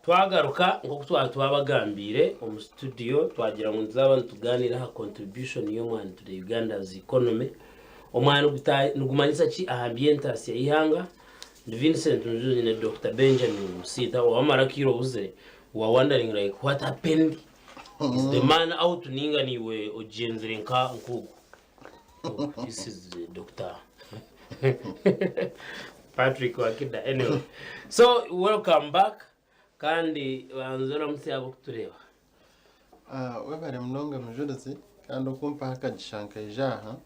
Twagaruka nk'oku twaba twabagambiire omu studio twagira ngu nituzaaba nitugaaniira aha contribution y'omwani to the Uganda's economy. Omwani nigumanyisa ki aha by'entaasya y'eihanga? Ndi Vincent Mujuzi nyine Dokita Benjamin Musiita owamara akaire obuzire we are wondering like what happened? Is the man out ninga niiwe ogyenzire nka nk'ogu? Oh, this is Dr. Patrick Wakida. Anyway, so welcome back. Kandi banza oramutse abokutureeba. Ah, webare munonga mujurizi kandi okumpaho akagisha nkaija aha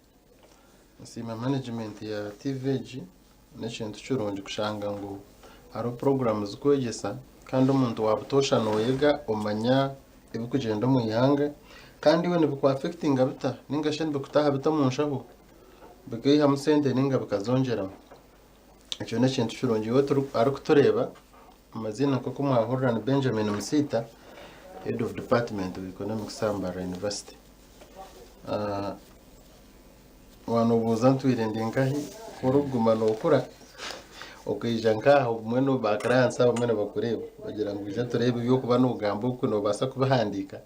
nsiima management ya TV egi n'ekintu kirungi kushanga ngu hariho puroguramu zikwegyesa kandi omuntu wa butoosha nooyega omanya ebirikugyenda omu ihanga kandi iwe nibikuafekitinga bita ninga shi nibikutaaha bita omu nshaho bikaihamu sente ninga bikazongyeramu. Ekyo n'ekintu kirungi. Iwe arikutureeba amaziina nk'oku mwahurira ni Benjamin Musiita, Head of Department of Economics aha Mbarara University. Waanobuuza ntwire ndi nkahi, ku orikuguma nookura okaija nk'aha obumwe ba clients abamwe nibakureeba bagira ngu ija tureebe ebi orikuba noogamba oku noobaasa kubihandiika.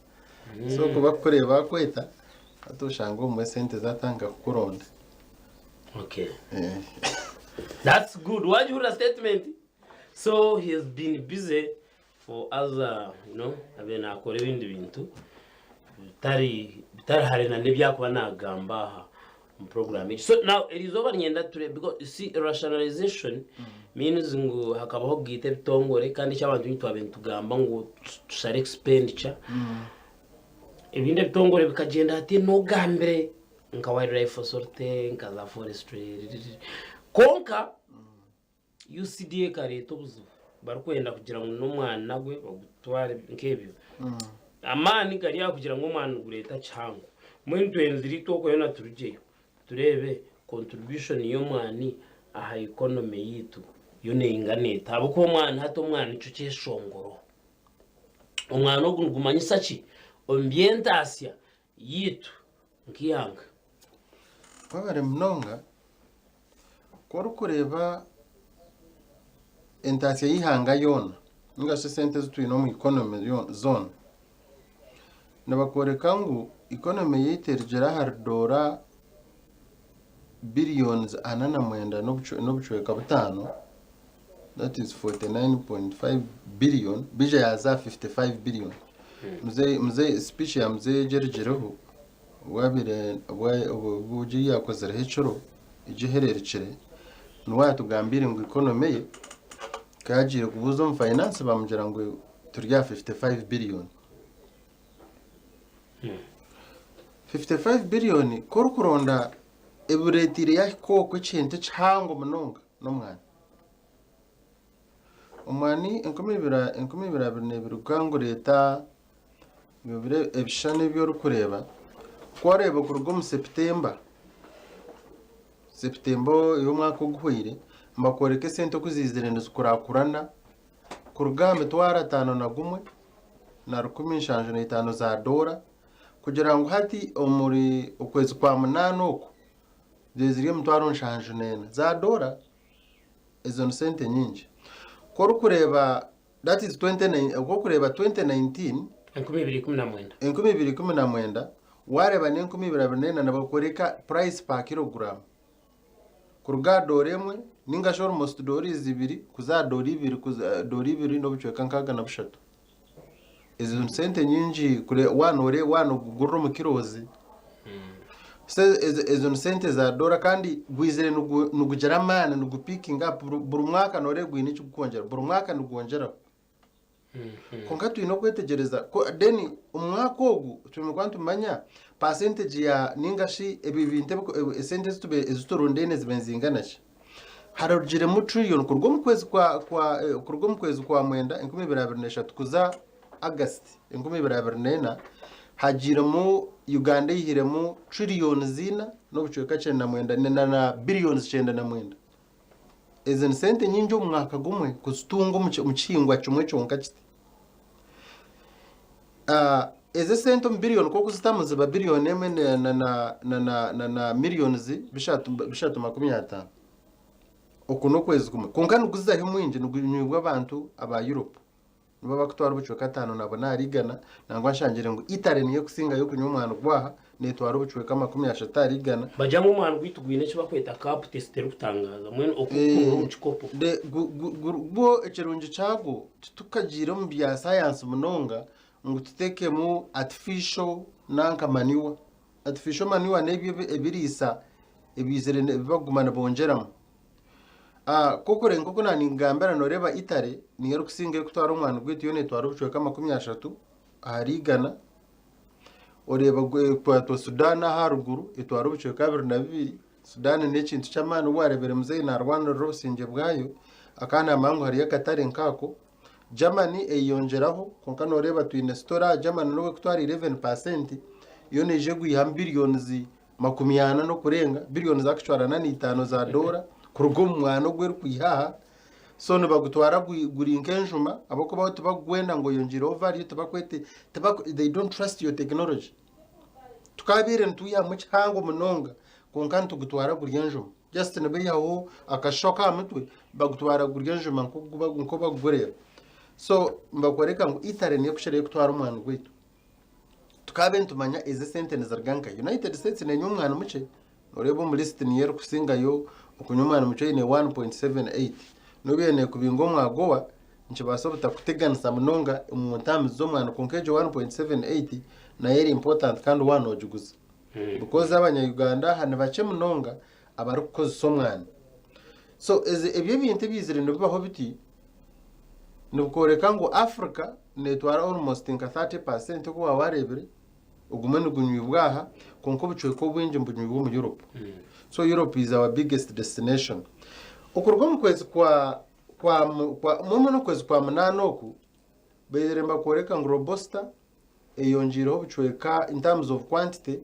So ku barikukureeba baakweta, hati oshanga obumwe esente zaatandika kukuronda. Okay. That's good. Wagihurira statement? So he has been busy for other, you know, abe nakora ebindi bintu bitari bitari hare na n'ebyakuba nagamba aha omu program egi. So now erizooba niinyenda ture because you see rationalization means ngu hakabaho kugaita ebitongore kandi eki abantu baingi twabaire nitugamba ngu tushare expenditure. Ebindi ebitongore bikagyenda hati n'ogambire nka wildlife authority nka za forestry kwonka UCDA ekareeta obuzibu barikwenda kugira ngu n'omwana gwe bagutware nk'ebyo. Amaani gari aha kugira ngu omwana nigureeta kihango. Mbwenu twenzire itwe okwo yoona turugyeyo tureebe contribution y'omwani aha economy yaitu yo neingana eta ahabw'okuba omwani hati omwani nikyo kyeshongoro. Omwani ogu nigumanyisa ki omu by'entaasya yaitu nk'eihanga? Webare munonga. Ku orikureeba entaasya y'eihanga yoona ninga shi esente ezi twine omu economy zoona, nibakworeka ngu economy yaitu erugire ahari doora billions ana na mwenda n'obucweka butaano that is 49.5 billion bija yaaza aha 55 billion. Mzee speech ya mzee egi erugireho Obwabaire obu ei yaakozireho ekiro egi ehereerukire, niwe yaatugambiire ngu economy ye ku yaagiire kubuuza omu finance baamugira ngu turi aha 55 billion. 55 billion ku orikuronda ebireeteire yaahika okwo ekintu ekihango munonga n'omwani. Omwani 2022 gukaba nigureeta Ebishushani ebi orikureeba, ku waareeba kuruga omu Seputemba, Seputemba y'omwaka oguhweire, nibakworeka esente oku ziizire nizikurakurana kuruga aha mitwaro ataano na gumwe na 1705 za doora kugira ngu hati omuri okwezi kwa munaana oku zibe ziri emitwaro 74 za doora. Ezo ni sente nyingi. Ku orikureeba That is 20, oku okureeba 2019, 2019. 2019, waareeba n'e 2024 nibakoreka price per kilogram kuruga aha doora emwe ninga shi almost doora ibiri kuza aha doora ibiri kuza doora ibiri n'obucweka 63. Ezo ni sente nyingi kure waaba noreeba waaba nogugurira omu kilos. So ezo ezo ni sente za doora kandi gwizire nigu nigugira amaani nigu picking up buri buri mwaka nooreeba gwine eki gukwongyera buri mwaka nigwongyeraho. Kwonka twine okwetegyereza ku then omwaka ogu twine kuba nitumanya percentage ya ninga shi ebi bintu ebi ebi esente ezi tube ezi turundaine zibe nizingana ki. Harugiremu trillion kuruga omu kwezi kwa kwa kuruga omu kwezi kwa mwenda 2023 kuza August 2024 hagiiremu Uganda eihiremu trillions ina n'obucweka 99 na na billions 99. Ezo ni sente nyingi omu mwaka gumwe kuzitunga omu omu kihingwa kimwe kyonka kiti. Ah, ezo esente omu billion ku okuzitamu ziba billion emwe na na na na na na na millions bishatu 350. Oku n'okwezi kumwe. Kwonka niguzaho mwingi nigunyweibwa abantu aba Europe. Nibo bakutwara obucweka 54 ahari igana, nangwa nshangire ngu Italy niyo ekusingayo kunywa omwani gwaha, neetwara obucweka 30 ahari igana. Bagyamu omwani gwaitu gwine eki bakweta cup taste erikutangaaza mbwenu okugukunura omu kikopo. Gwo ekirungi kyagwo titukagiire omu bya sayansi munonga ngu tutekemu artificial nanka manure. Artificial manure n'ebyo ebiriisa ebiizire ebi bakuguma nibongyeramu. Ku okure nk'oku naaningambira nooreeba Italy niyo erikusinga erikutwara omwani gwaitu yo neetwara obucweka 30 ahari igana. Oreeba ekwatwa Sudan aha aharuguru etwara obucweka 22. Sudan n'ekintu ky'amaani obu waareebire muzeeyi naarwanirira obusingye bwayo akaba naamanya ngu hariyo akatare nk'ako. Germany eyeyongyeraho kwonka nooreeba twine store aha Germany n'obu erikutwara 11% yo neija egwihamu billions 40 n'okurenga, billions actually 45 za doora kuruga omu mwana ogu erikwiha aha. So nibagutwara guri nk'enjuma ahabw'okuba bo tibakugwenda ngu oyongyeireho value tibakwete tibaku they don't trust your technology. Tukabaire nitwihamu kihango munonga kwonka nitugutwara guri enjuma. Just nibaihaho akashusho ak'aha mutwe bagutwara guri enjuma nk'oku bakugureeba. So nibakworeka ngu Italy niyo erikukirayo kutwara omwani gwaitu. Tukaabe nitumanya ezi esente niziruga nkahi. United States nenywa omwani mukye, noreeba omu list niyo erikusingayo okunywa omwani mukye eine 1.78. N'obu yaaba nekubinga omu AGOA, nikibaasa obutakuteganisa munonga omu terms z'omwani kwonka egyo 1.78 nayo eri important kandi waaba nogiguza. Because abanya Uganda aha nibakye munonga abarikukozesa omwani. So ezi ebyo ebintu ebiizire nibibaho biti, Nibikworeka ngu Africa netwara almost nka 30% oku waaba wareebire, ogumwe nigunywibwa aha kwonka obucweka obwingi nibunywibwa omu Europe. So Europe is our biggest destination. Okuruga omu kwezi kwa kwa kwa mbwenu okwezi kwa munaana oku, baizire nibakworeka ngu Robusta eyongyeireho obucweka in terms of quantity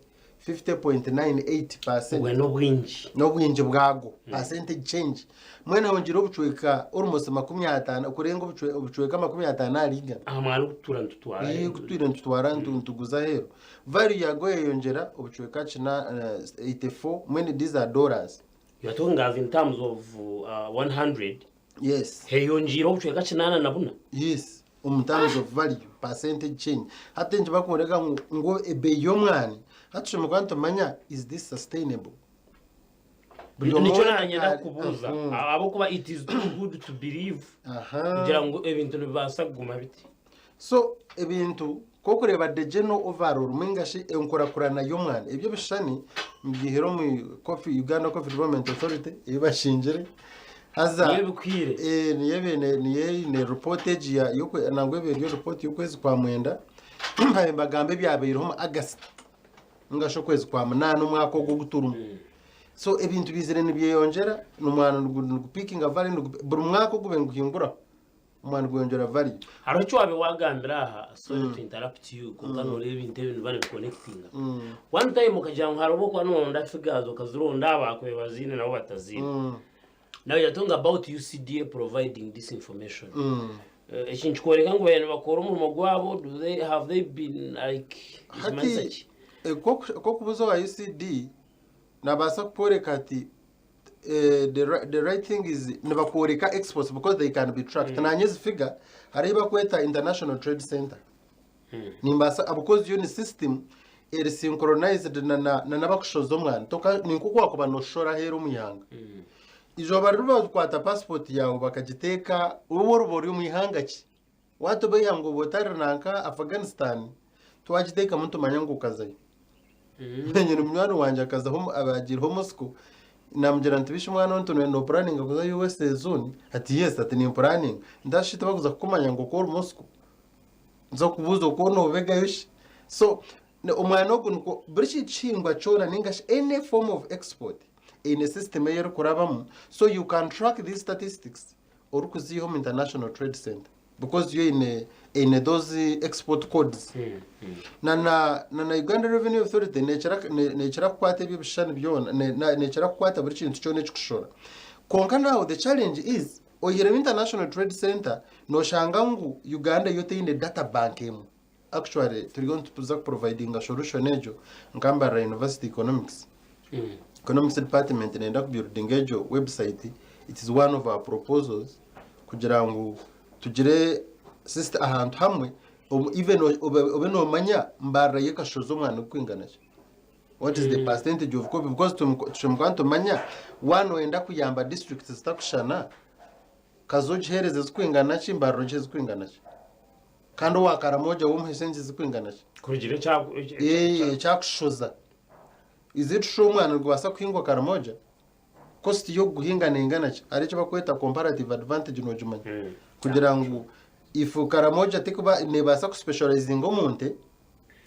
50.98%. Obwe n'obwingi. N'obwingi bwagwo, percentage change. Mbwenu ayongyeireho obucweka almost 50, kurenga obucweka 50 ahari igana. Aha mwani ogu tutuura nitutwara. Ee, ogu tutwire nitutwara nituguza aheeru. Value yagwo yayongyera obucweka kina, 84, mbwenu these are dollars. You are talking as in terms of 100. Yes. Heyongyeireho obucweka 84. Yes. Omu terms of value, percentage change. Hati nikibakoreka ngu ngu ebeeyi y'omwani, hati tushemereire kuba nitumanya is this sustainable? Buri omwe Nikyo weena nanyenda ari- kukubuuza ahabw'okuba it is too good to believe Aha. kugira ngu ebintu nibibaasa kuguma biti. So ebintu k'okureeba the general overall ninga shi enkurakurana y'omwani, ebyo ebishushani mbyihire omu Coffee, Uganda Coffee Development Authority ei bashingire. Haza Niyo ebikwiire. Eh, niyo ebe niyo eine report egi ya y'okwe nangwa ebe eri report y'okwezi kwa mwenda mbaye mbagamba ebyabaireho omu August ninga shi okwezi kwa munaana omwaka ogu ogu turimu. So ebintu biizire nibyeyongyera omwani nigu nigupiikinga value nigu buri mwaka ogubaire niguhinguraho omwani gweyongyera value. Hariho eki waabaire waagambira aha, sorry to interrupt you, kwonka nooreeba ebintu ebi nibiba nibiconnectinga. One time okagira ngu hariho obu orikuba nooronda figures okazironda aha baakubaire baziine nabo bataziine. Now you're talking about UCDA providing this information. Eki nikikworeka ngu bariyo nibakora omurimo gwabo, do they, have they been like, nikimanyisa Hati ki? nk'okubuuza owa UCD nabaasa kukworeka ati the right thing is nibakworeka exports because they can be tracked. Naanye ezi figure hariho ei bakweta International Trade Centre. Nimbaasa because yo ni system eri synchronized na na n'abakushoza omwani. Toka ni nk'oku wakuba nooshora aheeru omu ihanga. Eizooba riri bakwata passport yaawe bakagiteeka wowe oriba ori omu ihanga ki? Waatubeiha ngu oba otari nanka Afghanistan, twagiteekamu nitumanya ngu okazayo. Nyine munywani wangye akazaho agiireho Moscow, namugira nti bishi mwana ontu nopuraninga kuza USA soon? Ati yes, ati nimpuraninga. Nti hati shi tibakuza kukumanya ngu okaba ori Moscow? Nza kubuuza oku noobegayo shi? So omwani ogu nikwo buri kihingwa kyona ninga shi any form of export eine system ei erikurabamu so you can track these statistics orikuziiha omu International Trade Centre because yo eine eine those export codes. Na na na na Uganda Revenue Authority neekira ne- neekira kukwata ebyo ebishushani byona ne- na- neekira kukwata buri kintu kyona ekikushora. Kwonka now the challenge is oihireho International Trade Centre noshanga ngu Uganda yo teine data bank emwe. Actually turiyo nituza kuprovidinga solution egyo nka Mbarara University Economics. Economics department neyenda kubuildinga egyo website, it is one of our proposals kugira ngu tugire. Sister ahantu hamwe omu even obe obe nomanya mbarira y'ekashozi omwana okwingana ki. What is the percentage of copy because tushemereire kuba nitumanya waaba noyenda kuyamba districts zitakushushana kazo ogiheereze zikwingana ki mbarira ogihe zikwingana ki. Kandi owa Karamoja we omuhe sente zikwingana ki. Kurugiirira ekya Ee ekyakushoza. Is it true omwana nigubaasa kuhingwa Karamoja? Cost y'okuguhinga neingana ki? Hariho eki barikweta comparative advantage nogimanya? Kugira ngu if Karamoja tekuba nebaasa ku specializinga omu nte,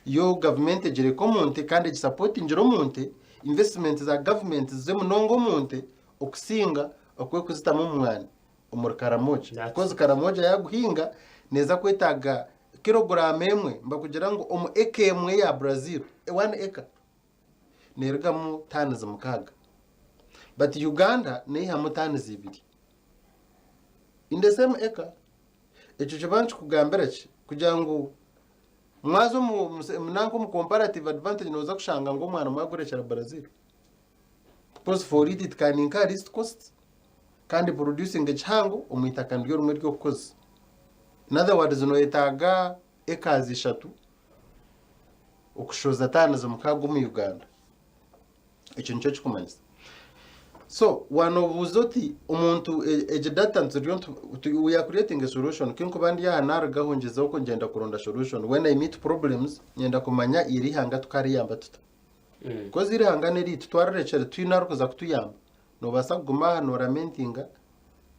yo gavumenti egireke omu nte kandi egisapotingire omu nte, investment za gavumenti zize munonga omu nte okusinga oku erikuzitamu omu mwani omuri Karamoja. That's Because Karamoja yaguhinga neeza kwetaaga kiroguraamu emwe nibakugira ngu omu eka emwe ya Brazil, one acre. neerugamu taanizi mukaaga but Uganda neihamu taanizi ibiri in the same acre. Ekyo kiba nikikugambira ki? Kugira ngu mwaza omu nanka omu comparative advantage nooza kushanga ngu omwana mwagurekyera Brazil because for it it can incur least cost kandi producing ekihango omu itaka niryo rimwe ry'okukozesa. In other words noyetaaga acres ishatu okushoza taanizi mukaaga omu Uganda. Ekyo nikyo kikumanyisa. So waanobuuza oti omuntu e- egi data turiyo nitu- tu- we are creating a solution ku nkuba ndi aha naarugaho ngyezeho kugyenda kuronda solution when I meet problems nyenda kumanya iri ihanga tukariyamba tuta. Because iri ihanga n'eriitu twarirekyera tihaine arikuza kutuyamba. Noobaasa kuguma aha nooramentinga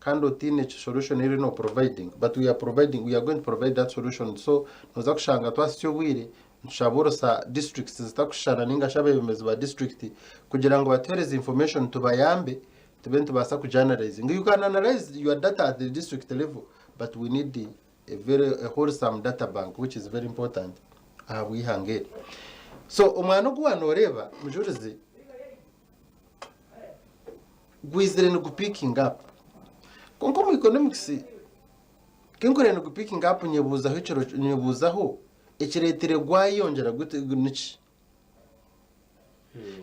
kandi otaine ki solution eri no providing but we are providing we are going to provide that solution so noza kushanga twasitsya obwire nitushabuurisa districts zitakushushana ninga shi abeebembezi ba district kugira ngu batuheereze information tubayambe tube nitubaasa kugi analyzing you can analyze your data at the district level but we need a very a wholesome data bank which is very important ahabw'eihanga eri so omwana ogu waanoreeba mujurizi gwizire nigu picking up kwonka omu economics kinkureba nigu picking up nyebuuzaho ekiro nyebuuzaho ekireetire gwayeyongyera guti niki?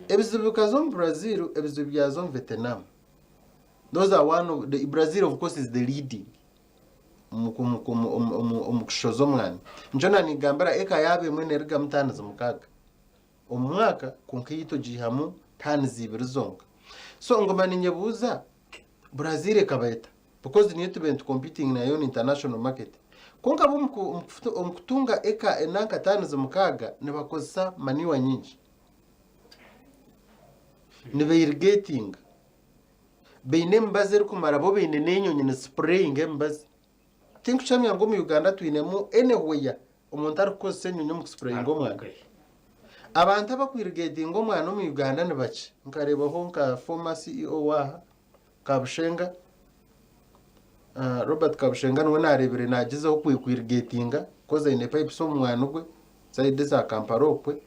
Ebizibu bikaza omu Brazil ebizibu byaza omu Vietnam those are one of the Brazil of course is the leading omu omu omu omu omu omu kushoza omwani nikyo nanigambira eka yaabo emwe nerugamu taanizi mukaaga. omu mwaka kwonka ei togiihamu taanizi ibiri zonka. So nguma ninyebuuza Brazil ekaba eta? Because niyo tubaire nitu competing nayo on international market. Kwonka bo omu kutunga eka enanka taanizi mukaaga nibakozesa manure nyingi. Niba irrigatinga. Baine emibazi erikumara bo baine n'enyonyi nizi sprayinga emibazi. Tinkukyamya ngu omu Uganda twinemu anywhere Omuntu arikukozesa enyonyi omu kusipureyinga omwana. Abantu abakwirigetinga omwana omu Uganda ni bakye. Nkareebaho nka former CEO waaha Kabushenga, ah, Robert Kabushenga niwe naareebire naagyezaho kwirigetinga koz aine pipes omu mwana gwe side eza Kampala okwe.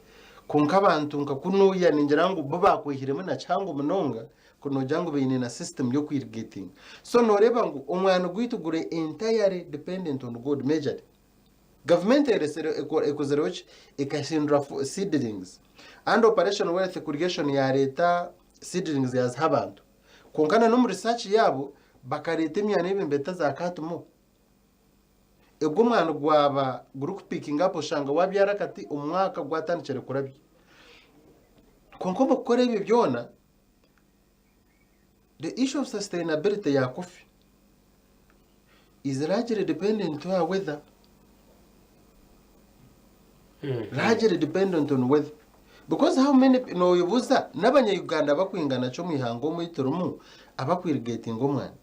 Kwonka abantu nka kunuuya ningira ngu bo baakwihiremu na kihango munonga ku noogira ngu baine na system y'okwirigetinga. So nooreeba ngu omwani gwaitu guri entirely dependent on God majorly. Gavumenti eresire ekozireho ki? Ekahindura seedlings and operation wealth creation yareeta seedlings yaziha abantu. Kwonka na n'omu research yaabo bakareeta emyani ei nibeeta za catmo. Egwo omwani gwaba guri ku picking up oshanga wabyara akati omu mwaka gwatandikire kurabya. Kwonka omu kukora ebyo byona, the issue of sustainability ya coffee is largely dependent on weather. Largely dependent on weather. Because how many noyebuuza n'abanya-Uganda bakwingana ki omu ihanga omu turimu abakwirigetinga omwani.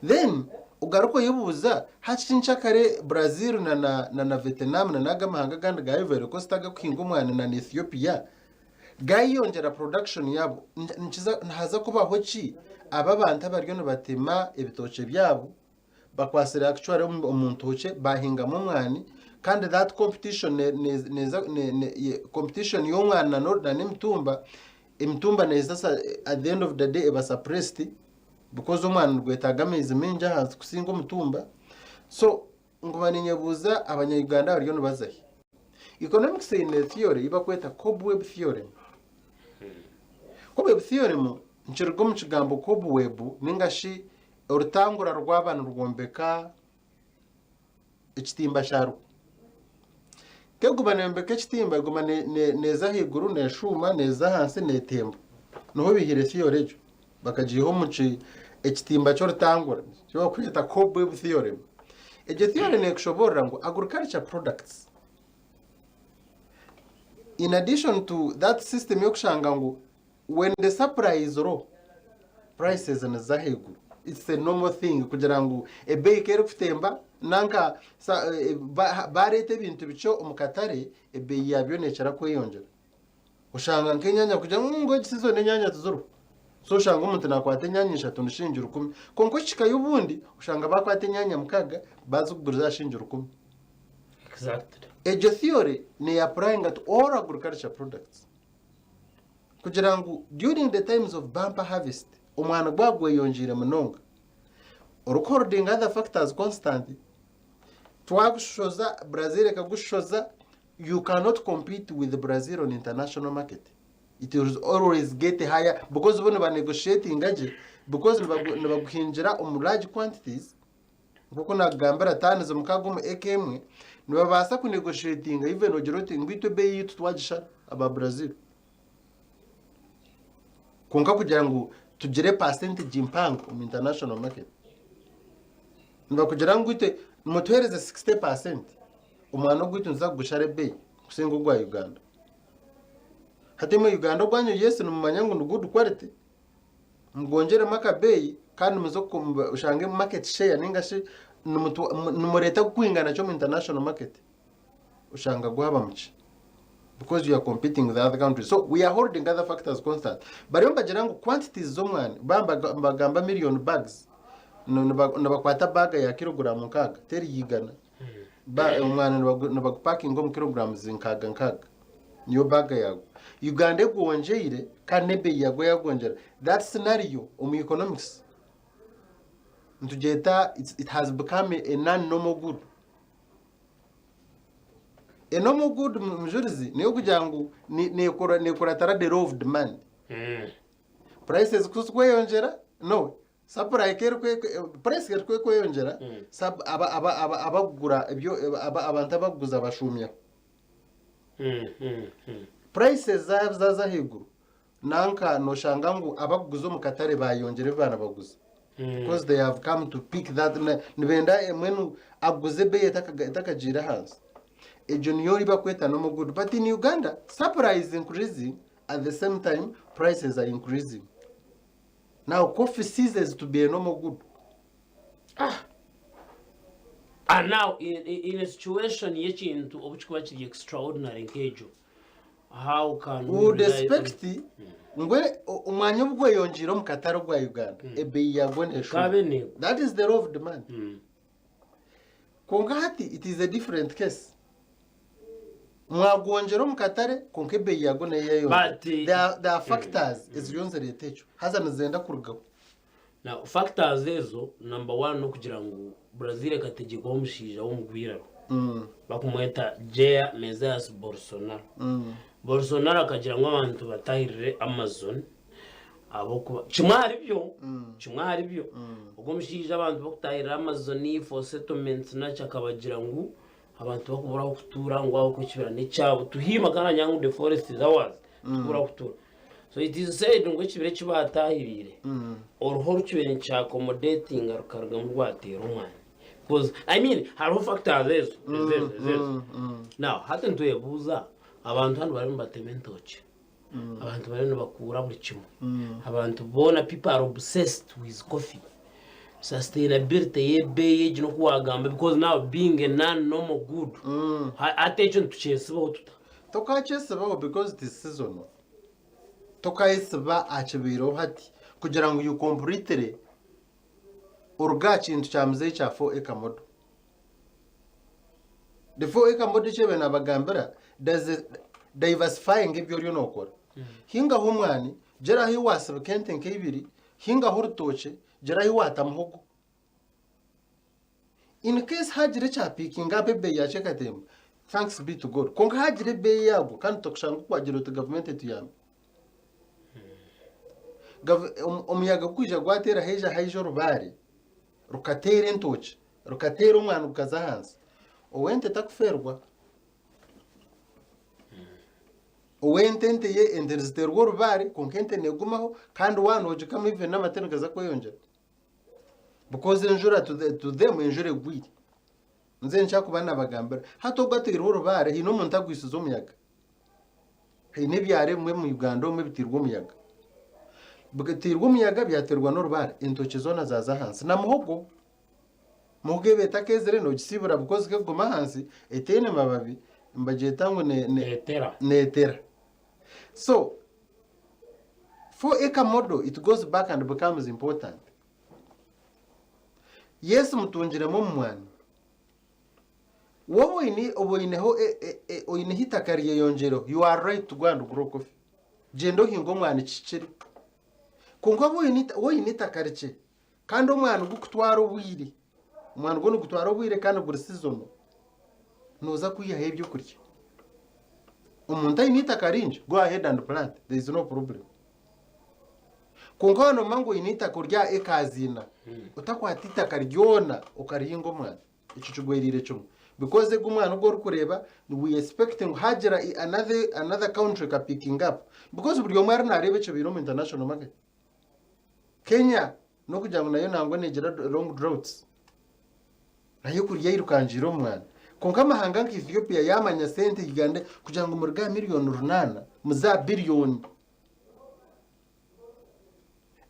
Then ogaruke oyebuuza hati nkyakare Brazil na na na na Vietnam na n'ago amahanga agandi ga Ivory Coast agakuhinga omwani na na Ethiopia Gayeyongyera production yabo nikiza nihaza kubaho ki aba abantu abariyo nibatema ebitookye byabo bakwasire actually omu ntookye bahingamu omwani kandi that competition ne ne neza ne ne competition y'omwani na na n'emitumba emitumba neza at the end of the day eba suppressed because omwani nigwetaaga amaizi maingi ahansi kusinga omutumba so Nguma ninyebuuza abanya Uganda bariyo nibaza hi? Economics eine theory ei barikweta cobweb theorem. Cobweb theorem nikiruga omu kigambo cobweb ninga shi orutangura rwaba nirwombeka Ekitimba kyarwo. Keguma neyombeka ekitimba eguma neeza ahaiguru neshuuma neeza ahansi netemba. Niho baihire theory egyo bakagiiha omu ki ekitimba ky'orutangura eki barikweta cobweb theorem. Egyo theory nekushoboorora ngu agriculture products in addition to that system y'okushanga ngu When the supply is low, prices niziza ahaiguru. It's a normal thing kugira ngu ebeeyi ku erikutemba nanka bareeta ebintu bikye omu katare ebeeyi yaabyo neekira kweyongyera. Oshanga nk'enyaanya kugira ngu ngu egi season enyaanya tiziriho. So oshanga omuntu naakwata enyaanya ishatu ni shiringi rukumi. Kwonka okihikayo obundi oshanga baakwata enyaanya mukaaga baazikuguriza aha shiringi rukumi. Exactly. Egyo theory neeyapplyinga to all agriculture products. Kugira ngu during the times of bumper harvest omwani gwaba gweyongyeire munonga orikuholdinga other factors constant twagushoza Brazil ekagushoza you cannot compete with Brazil on international market it will always get higher because bo nibanegotiatinga gye because nibaguhingira omu large quantities Nk'oku naakugambira taanizi mukaaga omu eka emwe, nibabaasa kunegoshetinga even ogire oti ngu itwe ebeeyi yaitu twagishara aba Brazil. Kwonka kugira ngu tugire percentage mpango omu international market, nibakugira ngu itwe mutuheereze 60% omwani ogwaitu nituza kugushara ebeeyi kusinga ogwa Uganda. Hati imwe Uganda ogwanyu yes nimumanya ngu ni good quality, Mugwongyeremu akabeeyi kandi muze oshange market share ninga shi nimureeta gukwingana ki omu international market oshanga gwaba mukye because you are competing with other countries so we are holding other factors constant bariyo nibagira ngu quantities z'omwani nibagamba million bags nibakwata baaga ya kilogram nkaaga teri igana Omwani nibagupakinga omu kilograms nkaaga nkaaga niyo baaga yagwo. Uganda egwongyeire kandi n'ebeeyi yagwo yagwongyera. That scenario omu economics nitugyeta it has become a non normal good. A normal good Mujurizi niyo kugira ngu nekuratira the law of demand. Prices ku zirikweyongyera no Supply ku eri price ku erikweyongyera sub aba aba aba abakugura ebyo aba abantu abakuguza bashuumyaho. Prices zaaba zaaza ahaiguru nanka nooshanga ngu abakuguza omu katare baayongyera ebi baanabaguza because they have come to pick that nibenda mbwenu aguze ebeeyi etakagiire ahansi. Egyo niyo ei barikweta normal good but in Uganda supply is increasing at the same time prices are increasing. Now coffee ceases to be a normal good. Ah. And now in, in, in a situation y'ekintu obu kikuba kiri extraordinary nk'egyo how can we would expect ngu omwanya obu gweyongiire omu katare ogwa Uganda mm. ebeeyi yagwo neshuma. That is the law of demand. Mm. Kwonka hati it is a different case. Mwagwongyera omu katare kwonka ebeeyi yagwo nayo yayeyongyera. But, eh, There are, there are factors eziriyo nizireeta ekyo haza nizenda kurugaho. Now, factors ezo number one n'okugira ngu Brazil ekategyekwaho omushaija w'omugwiraro bakumweta Jair Messias Bolsonaro. Bolsonaro akagira ngu abantu batahirire Amazon ahabw'okuba kimwe ahari byo kimwe ahari byo ogwo omushaija abantu bakutahirira Amazon for settlements naki akabagira ngu Abantu bakubura ahokutuura ngu ahabw'okuba ekibira n'ekyabo tuhiima kandi nanyanga ngu the forest is ours tukubura ahokutuura so it is said ngu ekibira eki baatahiriire oruho orukibaire nikyaccommodatinga rukarugamu rwateera omwani because I mean hariho factors ezo ezo ezo now hati nitwebuuza abantu hanu bariyo nibatema entookye abantu bariyo nibakuura buri kimwe abantu boona people are obsessed with coffee sustainability y'ebeeyi egi n'oku wagamba because now being a non normal good hati ekyo nitukyesibaho tuta Tokakyesibaho because it is seasonal. Tokayesiba aha kibaireho hati kugira ngu you completely oruge aha kintu kya muzeeyi kya 4 acre model. The 4 acre model eki naabaire naabagambira does diversifying ebi oriyo nookora. Hingaho omwani, gira ahu waasibika ente nk'eibiri, hingaho orutookye, gira ahu waata muhogo. In case haagira ekya pickinga up ebeeyi yaakyo ekatemba, thanks be to God. Kwonka haagira ebeeyi yaagwa kandi tokushanga oku waagira oti gavumenti etuyambe. Omuyaga gwija gwateera haija haija orubaare rukateera entookye, rukateera omwani gukaza ahansi. Ow'ente takufeerwa. Ow'ente ente ye ente niziteerwa orubaare kwonka ente neegumaho kandi waaba noogikama even n'amate nigaza kweyongyera. Because enjura to, the, to them enjura egwire. Nze nkyakuba nabagambira hati ogwo ateirwe orubaare haine omuntu agwisize omuyaga. Haine ebyaro ebimwe omu Uganda omu ebiteirwe omuyaga. Biteirwe omuyaga byateerwa n'orubaare entookye zoona zaaza ahansi na muhogo. Muhogo eba etakeezire noogisiibura because kekuguma ahansi etaine mababi nibagyeta ngu ne, ne, Neetera. neetera. So for acre model it goes back and becomes important. Yes mutungiremu omu mwani. Woba oine oba oineho e- e- e- oineho itaka ryeyongyereho you are right to go and grow coffee. Gyenda ohinge omwani kihikire. Kwonka oba oine ita- woine itaka rikye Kandi omwani gukutwara obwire, omwani gwo nigutwara obwire kandi guri seasonal, nooza kwihaho ebyokurya. Omuntu aine eitaka ringi, go ahead and plant, there is no problem. Kwonka waaba noomanya ngu oine eitaka ori aha acres ina, otakwata eitaka ryona okarihinga omwani. Ekyo kigwereire kimwe because egu omwana ogu orikureeba we expect ngu hagira another, another country eka picking up because buri omwe ari nareeba ekibaire omu international market. Kenya n'okugira ngu nayo nangwa negira long droughts nayo kuriya eirukangiire omu mwani kwonka amahanga nka Ethiopia yamanya sente Uganda kugira ngu muruge aha miriyoni runaana muze aha biriyoni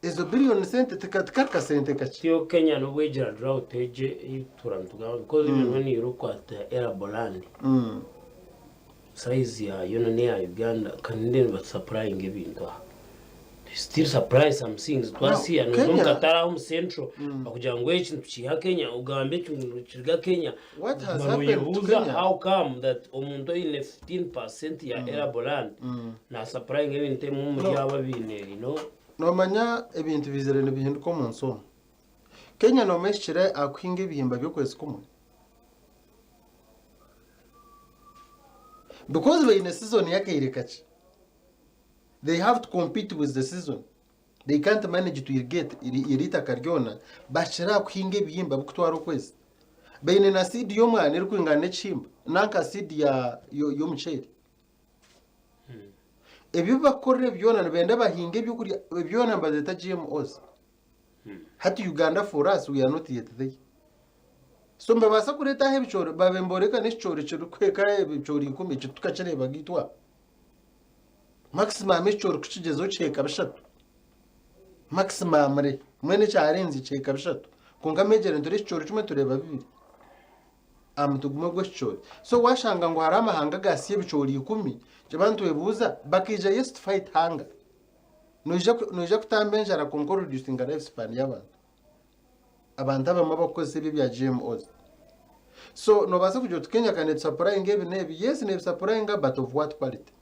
ezo biriyoni sente tikari kasente kakye. Tiyo Kenya n'obu egira drought egyo ei tutura nitugamba because even when you look at the arable land size yaayo na n'eya Uganda kandi nibatusapurayinga ebintu aha. They still supply some things twasiiya No, noza omu Kenya- katare aho omu central bakugira ngu eki nitukiiha Kenya ogambe eki ngu nikiruga Kenya What has Oguma happened to noyebuuza Kenya? how come that omuntu oine 15% ya arable land nasapurayinga ebintu ebimwe omuri No. abo abaine you know Noomanya ebintu biizire nibihinduka omu nsi omu. Kenya noomanya ehikire aha kuhinga ebihimba by'okwezi kumwe? Because baine season y'akaire kakye. They have to compete with the season. They can't manage to irrigate iri itaka ryona bahikire aha kuhinga ebihimba bikutwara okwezi. Baine na seed y'omwana erikwingana n'ekihimba nanka seed ya y'omuceeri. Ebi bakukorera ebi byona nibenda bahinge ebyokurya byona nibabyeta GMOs. Hati Uganda for us we are not yet there. So nibabaasa kureeta aha ebicoori babe nibooreka n'ekicoori kirikuhika ebicoori ikumi ekyo tukakireeba itwe aha. Maximum ekicoori kukigyezaho kihika bishatu. Maximum re mbwenu ekyarenze kihika bishatu. Kwonka majorly nitureeba ekicoori kimwe tureeba bibiri. Aha mutwe gumwe gw'ekicoori. So waashanga ngu hariho amahanga agaasiya ebicoori ikumi, nikiba nitwebuuza bakaija yes to fight hunger. Noija noija kutamba enjara kwonka oreducinga life span y'abantu. Abantu abamwe abarikukozesa ebi ebya GMOs. So noobaasa kugira oti Kenya ka neetusapurayinga ebi n'ebi, yes neebisapurayinga but of what quality?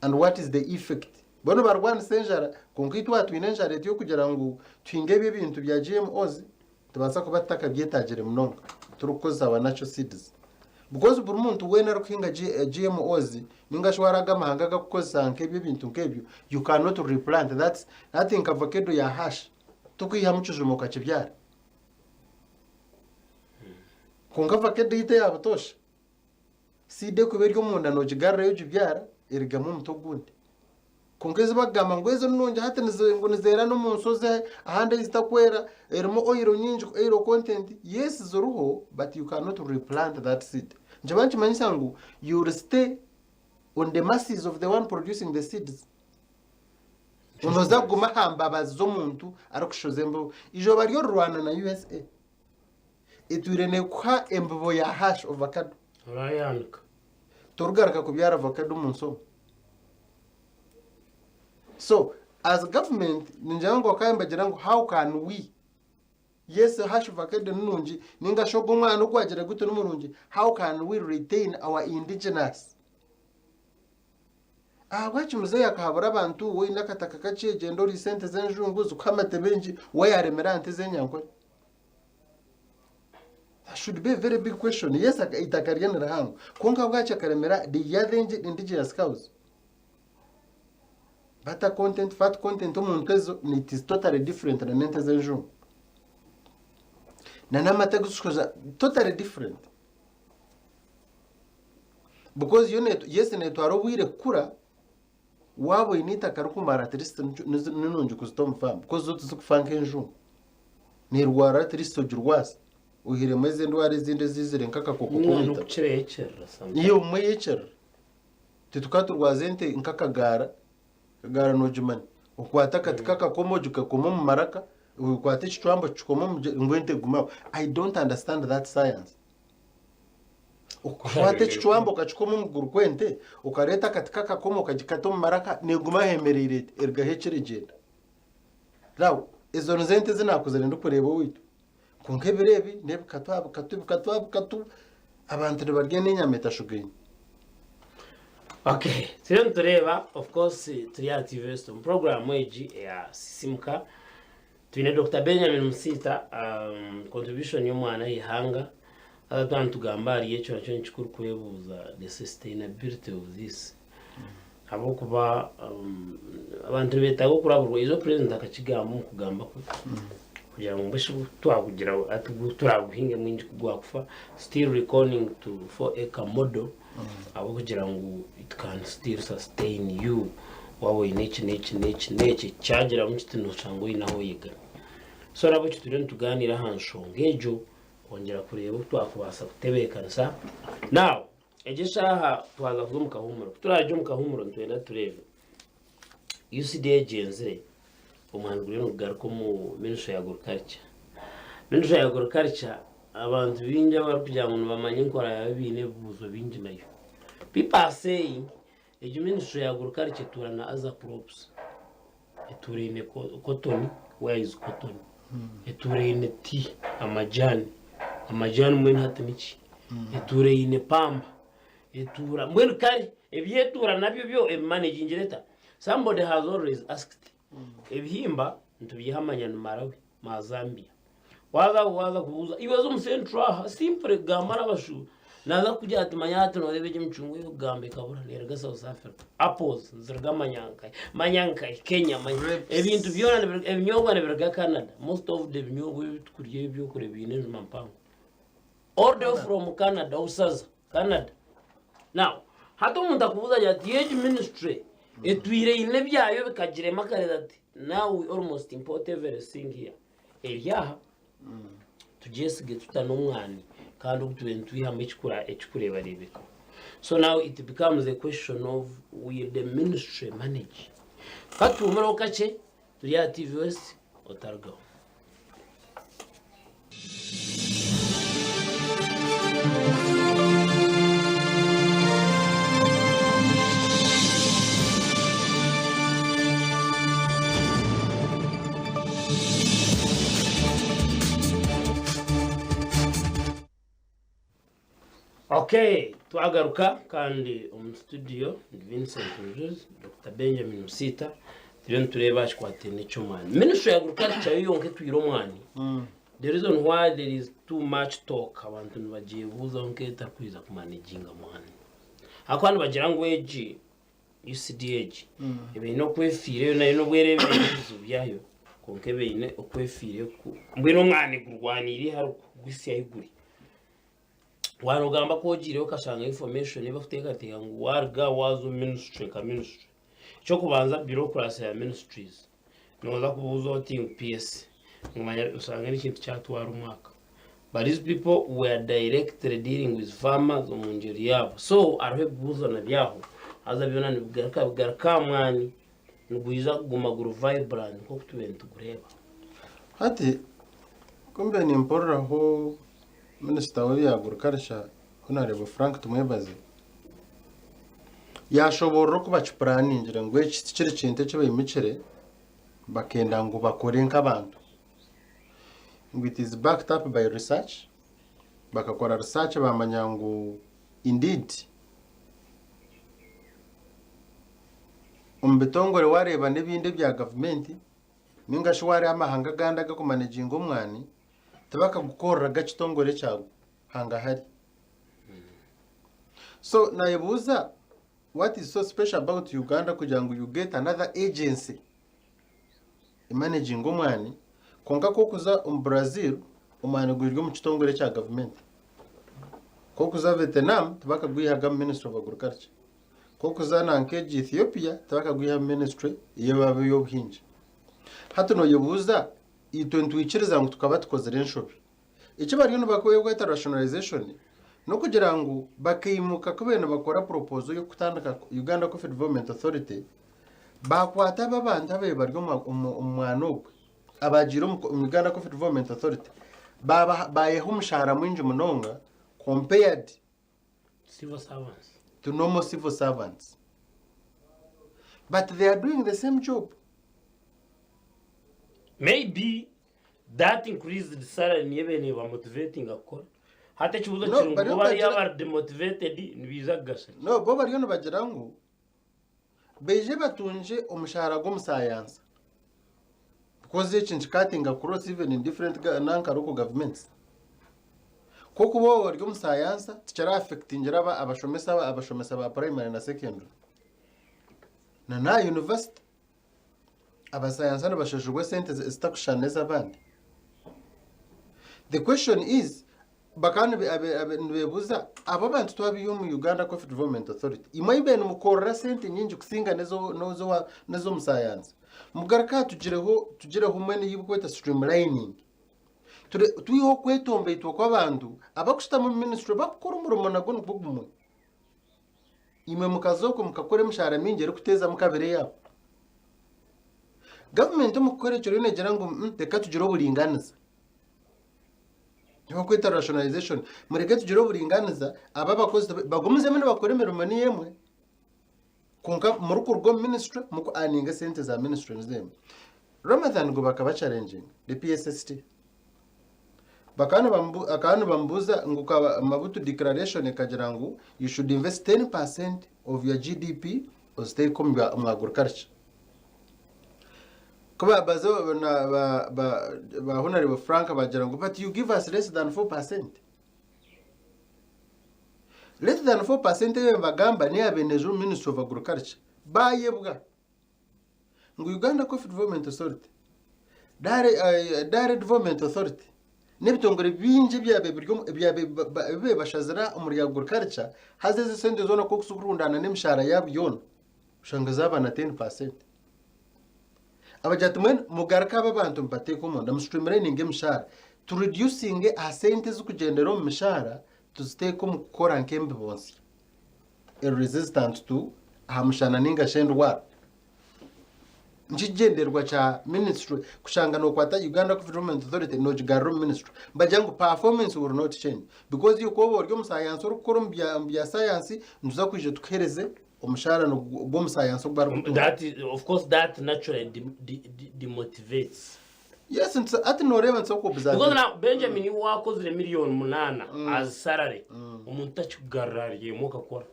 And what is the effect? Bo nibarwanisa enjara kwonka itwe aha twine enjara eti y'okugira ngu tuhinge ebi ebintu bya GMOs, Nitubaasa kuba tutakabyetaagire munonga turikukozesa our natural seeds because buri muntu weena arikuhinga GMOs ninga shi waraga amahanga agakukozesa nk'ebyo ebintu nk'ebyo you cannot replant that hati nka avocado ya hash tokwihamu kijuma okakibyara kwonka avocado yaitu eya butoosha Seed ekuba eri omunda nogigarurayo ogibyara erigamu omuti ogundi. Kwonka ezi bakugamba ngu ezo nungi hati ngu nizeera n'omu nshozi ahandi ahu zitakwera erimu oil nyingi oil content yes ziriho but you cannot replant that seed. Nikiba nikimanyisa ngu you will stay on the mercies of the one producing the seeds. Noza kuguma aha mbabazi z'omuntu arikushoza embibo. Eizooba ry'orurwana na USA. Etwire neekuha embibo ya hash ovakado. Orayanika. Torigaruka kubyara avocado omu nsi omu. So as government ningira ngu bakaba nibagira ngu how can we yes hash avocado ni nungi ninga shi ogu omwana ogu wagira guti ni murungi how can we retain our indigenous Ahabwaki muzeeyi akahabura abantu woine akataka kakye gyenda oriise ente z'enjungu zikuhe amate maingi we yaremera aha nte ez'enyankore? That should be a very big question. Yes, eitaka rye ni rihango kwonka ahabwaki akaremera the other indigenous cows? Butter content, fat content omu nte ezo it is totally different na n'ente ez'enjungu. Na n'amata agu turikukozesa totally different. Because yo yes neetwara obwire kukura, waaba oine eitaka rikumara at least ni nungi kuzita omu faamu because zo tizikufa nk'enjungu. Neerwara at least ogirwaza oihiremu ezi endwara ezindi eziizire nk'akakooko Ninga k'omu itaka. n'okukira eyekyerera sometimes. Iyo obumwe eyekyerera. Titukaba turwaza ente nk'akagaara, akagaara noogimanya. Okwata akati k'akakoma ogikakoma omu maraka, okwata ekicwambu okikoma omu ngu ente egume aho. I don't understand that science. Okukwata ekicwambu okakikoma omu kuguru kw'ente, okareeta akati k'akakoma okagikata omu maraka, neeguma aho eyemereire eti, erugaho ekiro egyenda. Now, ezo nizo ente ezi naakuzire ndikureeba owaitu. Kwonka ebiro ebi n'ebikatu aha bikatu, ebikatu aha bikatu, abantu nibarya n'enyama etashugaine. Okay, turiyo nitureeba of course turi aha TV West omu program egi eya Sisimuka. Twine Dr. Benjamin Musiita um, contribution y'omwana aha ihanga. Haza twaba nitugamba ahari ekyo nakyo ni kikuru kwebuuza the sustainability of this. Ahabw'okuba um, abantu nibeetaaga okuraburwa. Eijo president akakigamba omu kugamba kwe kugira ngu mbwenu shi twakugira ati gu turaguhinge mwingi ku gwakufa still reckoning to 4 acre model ahabw'okugira ngu it can still sustain you waaba oine eki n'eki n'eki n'eki kyagiramu kiti noshanga oine ahu oyegami. So nahabwekyo turiyo nitugaaniira aha nshonga egyo kwongyera kureeba oku twakubaasa kutebeekanisa. Now Egi eshaaha twaza kuza omu kahuumuro. Ku turaagye omu kahuumuro nitwenda tureebe UCDA egyenzire omwani guriyo nigugaruka omu Ministry ya Agriculture. Ministry ya Agriculture abantu baingi abarikugira ngu nibamanya enkora yaayo baine ebibuuzo bingi nayo. People are saying egi Ministry ya Agriculture etuura na other crops. Etuura eine cotton, where is cotton? Etuura eine tea, amajani, amajani mbwenu hati niki? Etuura eine pamba, etuura mbwenu kare ebyetuura nabyo byo ebimanegingire eta? Somebody has always asked, ebihimba nitubyiha manya ni Malawi, ma Zambia. Waaza waaza kubuuza iwe oza omu central aha simply gamba n'abashuubuzi naaza kukugira ati manya hati nooreeba egi emicungwa ei orikugamba ekabura neeruga South Africa, apples niziruga manya nkahi, manya nkahi, Kenya manya Grapes. ebintu byona nibiruga ebinyoobwa nibiruga Canada most of the binyoobwa ebi tukurya eby'okurya biine enjuma mpango all the way from Canada obusaza Canada. Now hati omuntu akubuuza agira ati egi ministry etwire eine ebyayo bikagirema akareeba ati now we almost import everything here. Eri aha tugyesige tuta n'omwani kandi ogu tubaire nitwihamu ekikureebareebeka. So now it becomes a question of will the ministry manage? Ka tuhuumureho kakye turi aha TV West otarugaho. Okay, twagaruka kandi omu studio ndi Vincent Mujuzi, Dr. Benjamin Musiita, turiyo nitureeba aha kikwataine ky'omwani. Ministry ya Agriculture yo yonka etwire omwani. The reason why there is too much talk abantu nibagyebuuzaho nk'etarikwija kumanaginga mwani. Ahakuba nibagira ngu egi UCD egi eba eine okwefiireyo nayo n'obu ereba eine ebizibu byayo kwonka eba eine okwefiireyo mbwenu omwani gurwaniire ihari kuguhitsya ahu guri. Waanogamba ku ogiireyo okashanga information ei barikuteekateeka ngu waaruga waaza omu ministry nka ministry, eky'okubanza bureaucracy ya ministries nooza kubuuza oti ngu PS omanya oshange n'ekintu kyatwara omwaka. But these people were directly dealing with farmers omu ngyeri yaabo. So hariho ebibuuzo na byaho haza byona nibigaruka bigaruka aha mwani nigwija kuguma guri vibrant nk'oku tubaire nitugureeba. Hati ku mbaire nimpuriraho minisita w'ebya agriculture Honourable Frank Tumwebaze yaashoboorora oku bakipuraaningire ngu eki tikiri kintu eki baimukire bakenda ngu bakore nk'abantu. Ngu it is backed up by research, bakakora research bamanya ngu indeed omu bitongore wareeba n'ebindi ebya gavumenti ninga shi wareeba amahanga agandi agakumanaginga omwani tibakagukoreraga ekitongore kyago hangahari. So nayebuuza what is so special about Uganda kugira ngu you get another agency emanaginga omwani kwonka ku orikuza omu Brazil Omwani guri omu kitongore ekya gavumenti. Nk'okuza Vietnam tibakagwihaga mu Ministry of Agriculture. Nk'okuza na nk'egi Ethiopia tibakagwiha mu Ministry ey'obuhingi. Hati noyebuuza itwe nitwikiriza ngu tukaba tukozire enshobi. Eki bariyo nibakweta rationalization n'okugira ngu bakaimuka ku baabaire nibakora proposal y'okutandika Uganda Coffee Development Authority baakwata abo abantu ababaire bari omu mwana ogwe abaagiire omu Uganda Coffee Development Authority baayeha omushaara mwingi munonga compared Civil servants. to normal civil servants. But they are doing the same job. Maybe that increased salary niyo ebaire nebamotivatinga kukora. Hati ekibuuzo No, kiri ngu bariyo bo bariya nibagira- abari demotivated nibaija kugasha ki? No, bo bariyo nibagira ngu baije batungye omushaara gw'omusayansa because eki nikikatinga across even in different nanka local governments. Kw'okuba waaba ori omusayansa tikira affectingira abashomesa abashomesa ba primary na secondary na n'aha university. Abasayansa nibashashurwa esente ezitakushushana n'ez'abandi. The question is, bakaba nibebuuza abo abantu twabiiha omu Uganda Coffee Development Authority, imwe ahi mubaire nimukorera sente nyingi kusinga n'ez'omusayansa, mugaruke aha tugireho tugireho mbwenu ei barikweta streamlining. Twiheho okwetomboitwa kw'abantu abarikushutama omu ministry barikukora omurimo nagwo nigwo gumwe. Imwe mukaza okwo mukakora emishaara mingi erikuteezamu kabiri eyaabo. Gavumenti omu kukora ekyo eriyo neegira ngu reka tugire oburingaaniza. Niyo barikweta rationalization. Mureke tugire oburingaaniza, aba abakozi bagumizemu nibakora emirimo niyo emwe, kwonka murikuruga omu ministry muku earninga esente za ministry nizo emwe. Ramathan ngu bakaba challenginga the PSST. Bakaba nibamubuuza ngu Mabutu declaration ekagira ngu you should invest 10% of your GDP oziteeke omu agriculture. Ku baabaza ba Honorable Frank bagira ngu but you give us less than 4%. Less than 4% eyo nibagamba neya Benejo Ministry of Agriculture. Bayebwa. ngu Uganda Coffee Development Authority, Dairy Development Authority n'ebitongore bingi ebyabaire biri omu ebyabaire ebi bashazire omuri agriculture haza ezo esente zoona ku orikuzikurundaana n'emishaara yaabo yoona oshanga zaaba na ten percent. Abagira ati mbwenu mugaruke aba abantu mubateeke omunda mu streamlininge emishaara tu reducinge aha sente ezirikugyendera omu mishaara tuziteeke omu kukora nk'embibo nsya. eri resistant to aha mushana ninga shi endwara. Nikyo kigyendererwa kya ministry kushanga nokwata Uganda Coffee Development Authority nogigarura omu ministry. Nibagira ngu performance will not change because iwe ku oba ori omusayansi orikukora omu bya sayansi nituza kwija tukuhereze omushaara gw'omusayansi ogu barikutunga. That is, of course that naturally demotivates. Yes, nti hati noreeba nti oku Because observe. now Benjamin iwe wakozire million munana as salary omuntu takikugarura ari emwe okakora.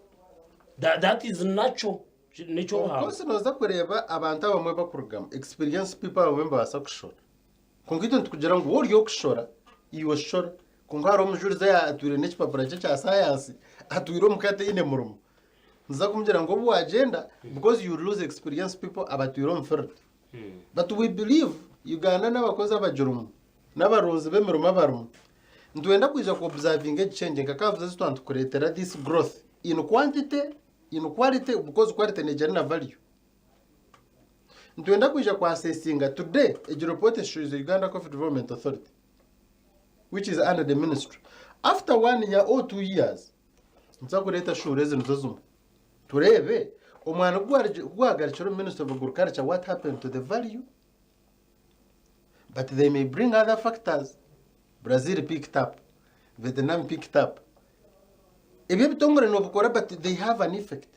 That, that is natural. Of N'eky'obuhangwa. course noza kureeba abantu abamwe bakurugamu experience people abamwe nibabaasa kushora. Kwonka itwe nitukugira ngu wowe ori okushora, iwe shora. Kwonka hariho omujurizi atwire n'ekipapura kye kya sayansi atwire omuka ataine murimo. Niza kumugira ngu obu wagyenda because you lose experience people abatwire omu field. But we believe Uganda n'abakozi abagirimu n'abarunzi b'emirimo abarimu nitwenda kwija ku observinga egi change nka kavuze ezi twaba nitukureetera this growth in quantity, in quality because quality neegyenda na value. Nitwenda kwija ku assessinga today egi report eshwize Uganda Coffee Development Authority which is under the ministry. After one year or 2 years nituza kureeta shuura ezi nizo zimwe tureebe omwana ku gwagarukire omu ministry of agriculture what happened to the value but they may bring other factors Brazil picked up Vietnam picked up ebyo ebitongore nobikora but they have an effect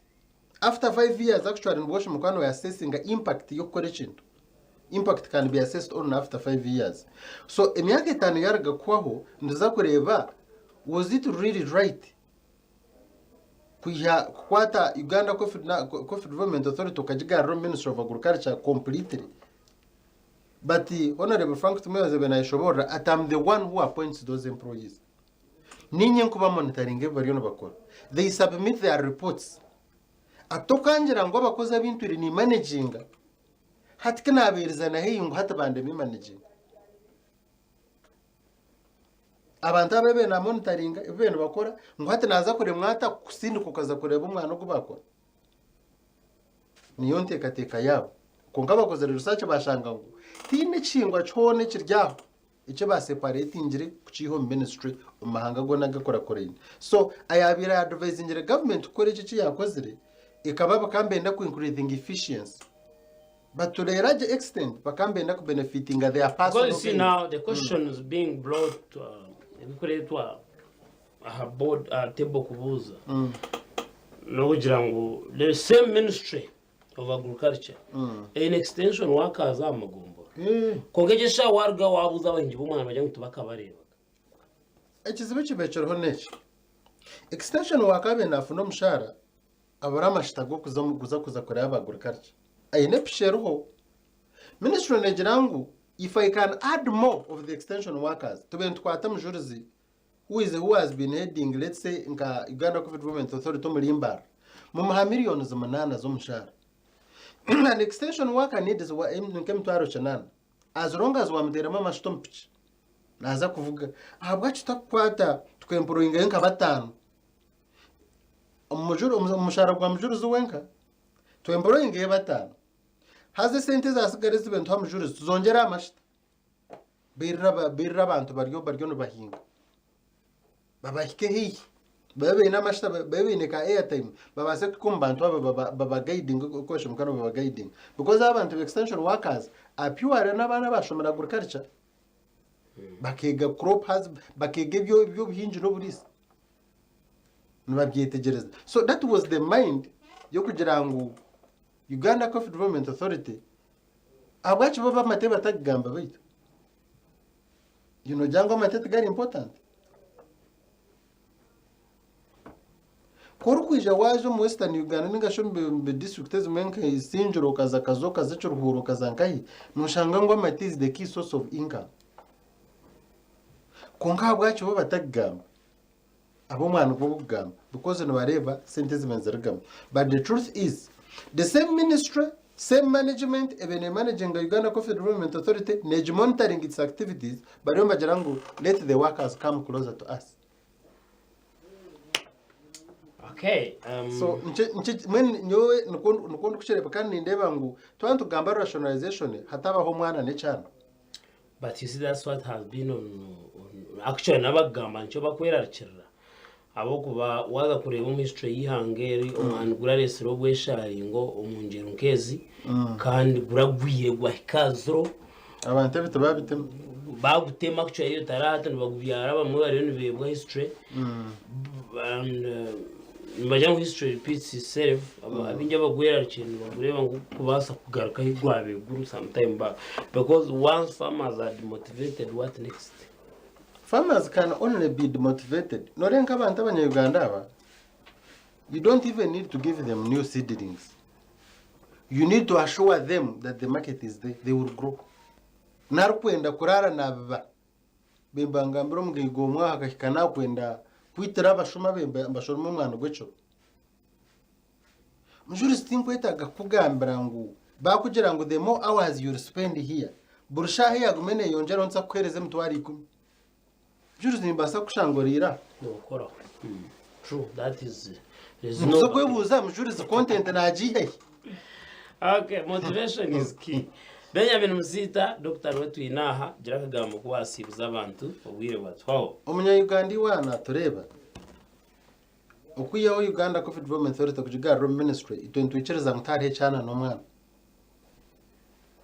after 5 years actually nibwo oshoma kuba assessinga impact y'okukora ekintu. Impact can be assessed only after 5 years. So emyaka 5 yaruga kuhwaho nituza kureeba was it really right kwiha kukwata Uganda Coffee, Coffee Development Authority okagigarura omu Ministry of Agriculture completely. But Honorable Frank Tumwebaze nayeshoborora ati I'm the one who appoints those employees. Ninye nkuba monitoring ebi bariyo nibakora. They submit their reports. Ati tokangira ngu abakozi abintwire ni managinga hati kinabeereza na hei ngu hati bandemi managinga. Abantu abu abaire namonitaringa ebi babaire nibakora ngu hati naaza kuremwa ata kukusindika okaza kureeba omwana ogu baakora? Niyo nteekateeka yaabo. Kwonka bakozire research baashanga ngu tihaine ekihingwa kyona ekiri aho eki baaseparetingire kukiiha omu ministry omu mahanga goona agakuraakuraine. So ayaabaire advisingire gavumenti kukora eki eki yaakozire ekaba bakaba nibenda ku increasinga efficiency but to a large extent bakaba nibenda ku benefitinga their Because personal you see gains. now the question is being brought ebikureetwa aha board aha table kubuuza n'okugira ngu the same ministry of agriculture eine extension workers aha magombora Eh. kwonka egyo eshaaha waruga wabuuza abahingi b'omwana nibagira ngu tibakabareebaga. Ekizibu ekibaire kiriho n'eki, extension worker abaire nafuna omushaara abura amashita g'okuza omu kuza kuza kureeba aba agriculture. Aine piki eriho. Ministry negira ngu if I can add more of the extension workers, tubaire nitukwata omujurizi who is who has been heading let's say nka Uganda Coffee Development Authority omuri Mbarara, mumuha millions munaana z'omushaara. An extension worker needs nk'emitwaro kinaana. As long as wamuteeramu amashita omu piki, naaza kuvuga. Ahabwaki tutakukwata tukemployingayo nka bataano? Omu mushaara gwa mujurizi wenka, twemployingeyo bataano. Haza esente ezasigara ezi tube nituha mujurizi tuzongyere aha mashita. Bairire bairire abantu bari bariyo nibahinga. Babahike haihi. Babe baine amashita babe baine ka airtime babaase kuhika omu bantu aba baba babagaidinge okwosha emikono babagaidinge. Because abantu ba extension workers are purely n'abaana abashomire agriculture. Bakeega crop hus bakeega ebyo eby'obuhingi n'oburiisa. Nibabyetegyereza. So that was the mind y'okugira ngu Uganda Coffee Development Authority Ahabwaki bo b'amate batakugamba baitu? Nogira ngu amate tigari important? Ku orikwija waaza omu Western Uganda ninga shi omu bi district ezimwe nka Isingiro okaza Kazo okaza Kiruhura okaza nkahi, noshanga ngu amate is the key source of income. Kwonka ahabwaki bo batakugamba? Ab'omwani gw'okugamba because nibareeba sente eziba nizirugamu but the truth is the same ministry same management ebe nemanaginga Uganda Coffee Development Authority negi monitoring its activities bariyo nibagira ngu let the workers come closer to us. Okay, So nikyo nikyo mbwenu nyowe nikwo nikwo ndikukireeba kandi nindeeba ngu twaba nitugamba rationalization hatabaho omwana n'ekyana. But you see that's what has been on, on actually nabagamba nikyo bakwerarikirira ahabw'okuba waaza kureeba omu history y'eihanga eri omwani gurareetsire obwesharingo omu ngyero nk'ezi kandi guragwire gwahika aha ziro Abantu ebiti babitema. bagutema actually tarahati nibagubyara abamwe bariyo nibeebwa history and nibagira ngu history repeats itself abaingi abagwerarikire nibagureeba ngu kubaasa kugaruka ahu gwabaire guri some time back because once farmers are demotivated what next? Farmers can only be demotivated noreeba nk'abantu abanya-Uganda aba you don't even need to give them new seedlings you need to assure them that the market is there they will grow narikwenda kuraara nabiba Bemba ngambira omugaiga omwe aha akahika nakwenda kwitira abashuma bemba mbashorome omwani gw'ekiro. Mujurizi tinkwetaaga kukugambira ngu bakugira ngu the more hours you'll spend here buri shaaha eyagume neyongyeraho nituza kukuheereza emitwaro ikumi. Mujurizi nimbaasa kukushanga oriire aha. Nokoraho. True, that is there's no Nituza kwebuuza mujurizi content nagiiha hi? Okay, motivation is key. Benjamin Musiita, Dokita niwe twine aha, gira akagambo ku wasiibuza abantu obwire bwatuhwaho. Omunya-Uganda iwe aha natureeba, okwihaho Uganda Coffee Development Authority kugigarura omu ministry, itwe nitwikiriza ngu tihariho ekyana n'omwana.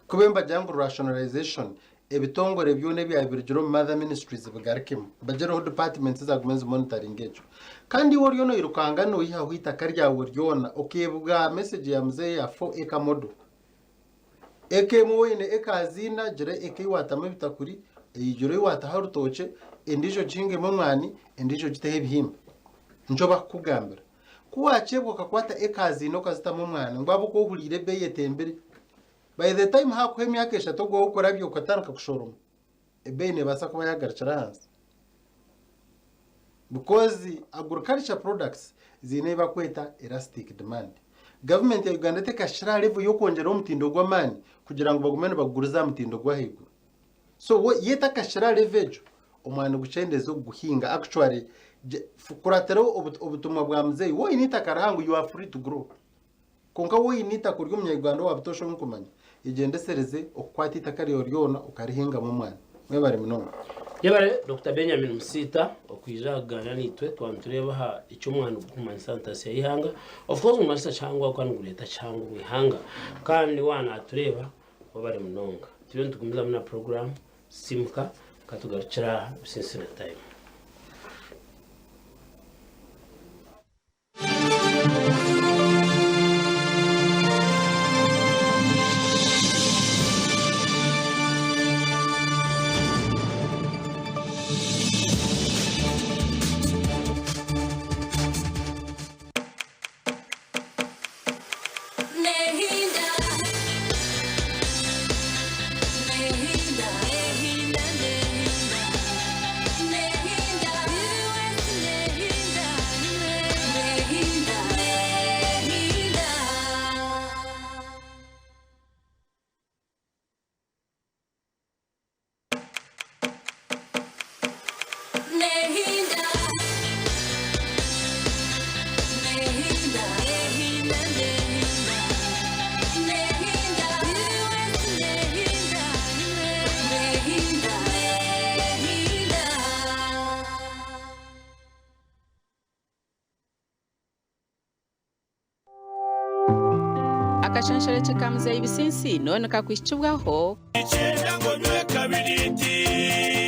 Kube nibagira ngu rationalization, ebitongore byona ebyabirugire omu mother ministries bigarukemu, bagireho departments ezagume nizimonitoringa ekyo. Kandi iwe oriyo noirukanga noihaho eitaka ryawe ryona, okeebwa message ya muzeeyi ya 4 acre model. Eka emwe waine eka ziina, gira eka ei waatamu ebitakuri, gira ei waataho orutookye, endiijo ogihingemu omwani, endiijo ogiteho ebihimba. Nikyo barikukugambira. Ku waakyebwa okakwata eka ziina okazitamu omwani ngu ahabw'okuba ohuriire ebeeyi etembire, by the time haakuhwa emyaka eshatu ogwawe okurabya okatandika kushoroma, ebeeyi neebaasa kuba yaagarukire ahansi. Because agriculture products ziine ebi barikweta elastic demand. Gavumenti ya Uganda tekahikire aha level y'okwongyeraho omutindo gw'amaani kugira ngu bagume nibaguriza aha mutindo gw'ahaiguru. So yo etakahikire aha level egyo, Omwani gukyendeze okuguhinga actually kuratira obutumwa bwa muzeeyi waaba oine eitaka rihango you are free to grow kwonka waaba oine eitaka ori omunyarwanda owa butoosha ou nkumanya yegyendesereze okukwata eitaka ryawe ryona okarihingamu omwani. Mwebare munonga. Yebare Dokita Benjamin Musiita okwija kugaaniira naitwe twaba nitureeba aha eki omwani gurikumanyisa aha ntaasya y'eihanga. Of course nigumanyisa kihango ahabw'okuba nigureeta kihango omu ihanga kandi waaba naatureeba webare munonga. Turiyo nitugumizamu na puroguraamu Simuka katugarukire aha Bisinsina Time. Akashansharekye ka Muzeeyi Bisinsiino nikakuhikibwaho. Nikyenda ngu onywe kabiriiti.